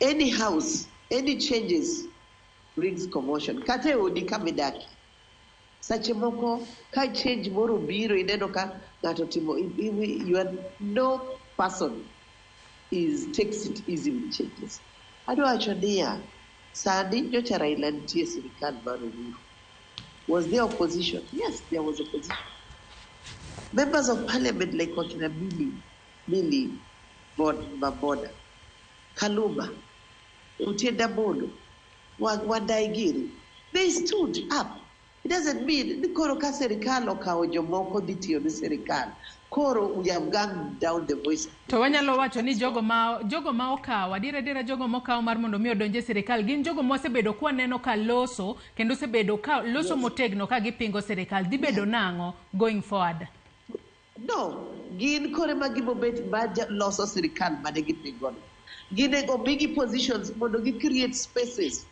Any house, any changes brings commotion. Kata e odi kama idakie. Seche moko ka change moro obiro ineno ka ng'ato timo, you are no person is takes it easy with changes. Adwa wacho niya, sani nyocha Raila nitie e sirikal mar Uhuru. Was there opposition? Yes, there was opposition. Members of parliament like wakina Millie Maboda, Kaluma, Otiende Amollo, Wandayi giri, they stood up. It doesn't mean ni koro ka sirikal okawo jomoko dhi tiyo ne sirikal. Koro we have gunned down the voice. To wanyalo wacho ni jogo ma okaw adiera adiera, jogo mokaw mar mondo mi odonj e sirikal gin jogo mwasebedo kwaneno ka loso kendo osebedo ka loso motegno ka gipingo sirikal. Dhi bedo nang'o going forward? No, gin kore ma gibobet ma loso sirikal mane gipingono. Gin omigi positions mondo gi create spaces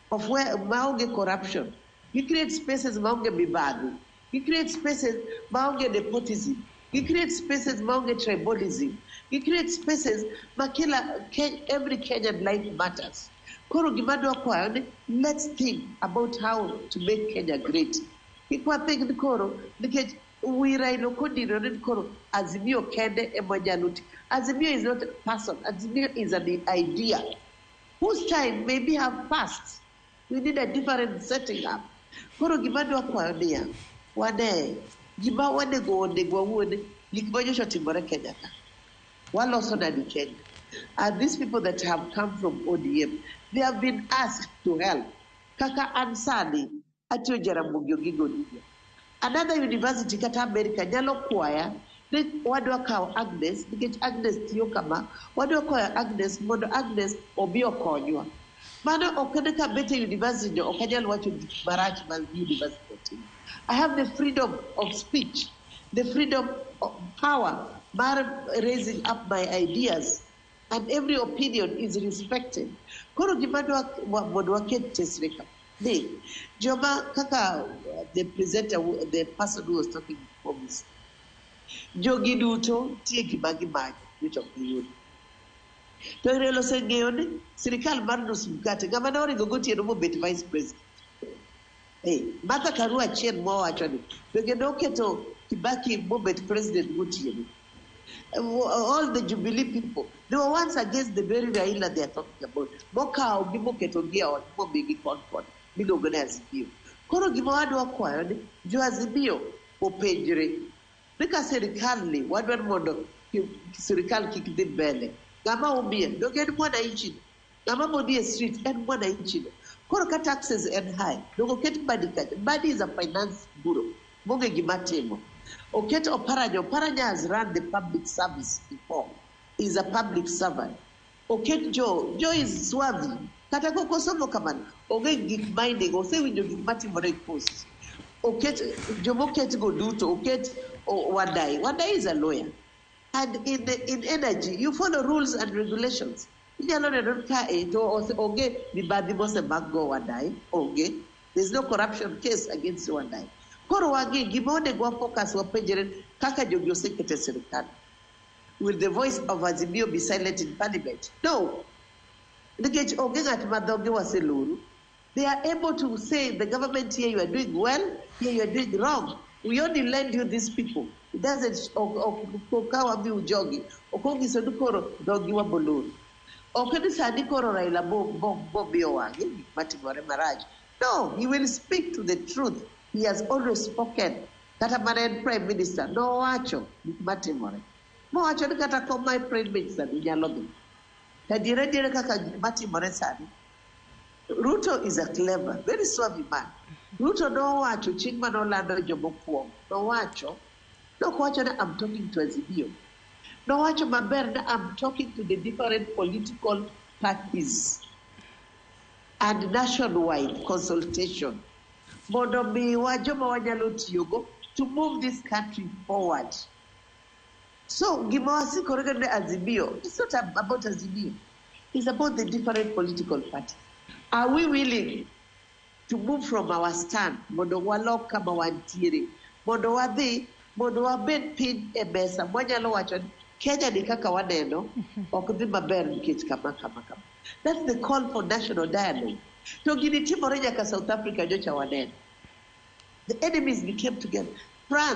of where maonge corruption. Gi create spaces maonge mibadhi. Gi create spaces maonge nepotism. Gi create spaces maonge tribalism. Gi create spaces ma kila every Kenyan life matters. Koro gima dwa kwayo ni let's think about how to make Kenya great. Kik wathing ni koro nikech wi Raila ok odinore ni koro Azimio kende ema nyalo ti. Azimio is not a person. Azimio is an idea whose time maybe have passed. We need a different setting up. Koro gima dwa kwayo niya, wane gima wanego onego wawuone gik ma nyocha otimore Kenya ka. Waloso nadi Kenya? And these people that have come from ODM, they have been asked to help. Kaka an sani, atiyo Jaramogi Oginga Odinga. Another university kata America nyalo kwaya ni wadwa kawo Agnes nikech Agnes tiyo kama, wadwa kwayo Agnes mondo Agnes obi okonywa. Mano ok en ka bet e university no ok anyal wacho gik marach ma university otimo. I have the freedom of speech, the freedom of power mar raising up my ideas, and every opinion is respected. Koro gima dwa mondo waket tesre ka ni joma kaka the presenter, the person who was talking before me, jogi duto nitie gima gimanyo nyocha ok giyudo. To Raila oseng'eyo ni sirikal mar nus mkate ng'ama ne oringo gotieno mobet vice president. Hey, Martha Karua achiel mowacho ni bende noketo Kibaki mobet president gotieno. All the Jubilee people, they were once against the very Raila they are talking about. Mokawo gi moketo gi e ot momigi comfort miluongo ni Azimio. Koro gima wadwa kwayo ni jo Azimio openjre ni ka sirikal ni wadwa ni mondo sirikal kik dhi mbele. Ng'ama umie donge en mwananchi no? Ng'ama modhi e street en mwananchi no. Koro ka taxes en high, donge oket Mbadi kacha. Mbadi is a finance bureau. Monge gima timo. Oket Oparanya. Oparanya has run the public service before. Is a public servant. Oket Joe. Joe is swarthy. Kata kok osomo kamano, onge gik mining, osewinjo gik matimore e coast. Oket jomoket go duto, oket Wandayi. Wandayi is a lawyer. And in energy, you follow rules and regulations. Inyalo neno ni kae to onge mibadhi mosemak go Wandayi, onge. There's no corruption case against Wandayi. Koro wang'i gima onego wa focus wapenjre kaka jogi oseketo e sirikal. Will the voice of Azimio be silent in parliament? No. Nikech onge ng'at ma dhoge waseloro. They are able to say the government, here you are doing well, here you are doing wrong. We only lend you these people. It doesn't ok kawa mi ujogi. Ok onyiso ni koro dhogi waboloro. Ok ni sani koro Raila bo miyo wang'e gik matimore marach. No, he will speak to the truth. He has always spoken. Kata mana en prime minister, nowacho gik matimore. Mowacho ni kata kom mar prime minister ni nyalo dhi. To adiera adiera kaka gik matimore sani, Ruto is a clever, very suave man. Ruto nowacho chieng' mane olando jomokwongo, nowacho, nokowacho ni "I'm talking to Azimio." Nowacho maber ni "I'm talking to the different political parties and nationwide consultation mondo miwa joma wanyalo tiyogo to move this country forward." So gima wasikore go ni Azimio, it's not about Azimio. It's about the different political parties. Are we willing to move from our stand mondo walok kama wantiere, mondo wadhi, mondo wabed piny e mesa mwanyalo wacho ni Kenya ni kaka waneno ok dhi maber nikech kama kama kama. That's the call for national dialogue. To gini timore nyaka South Africa nyocha waneno. The enemies became together. France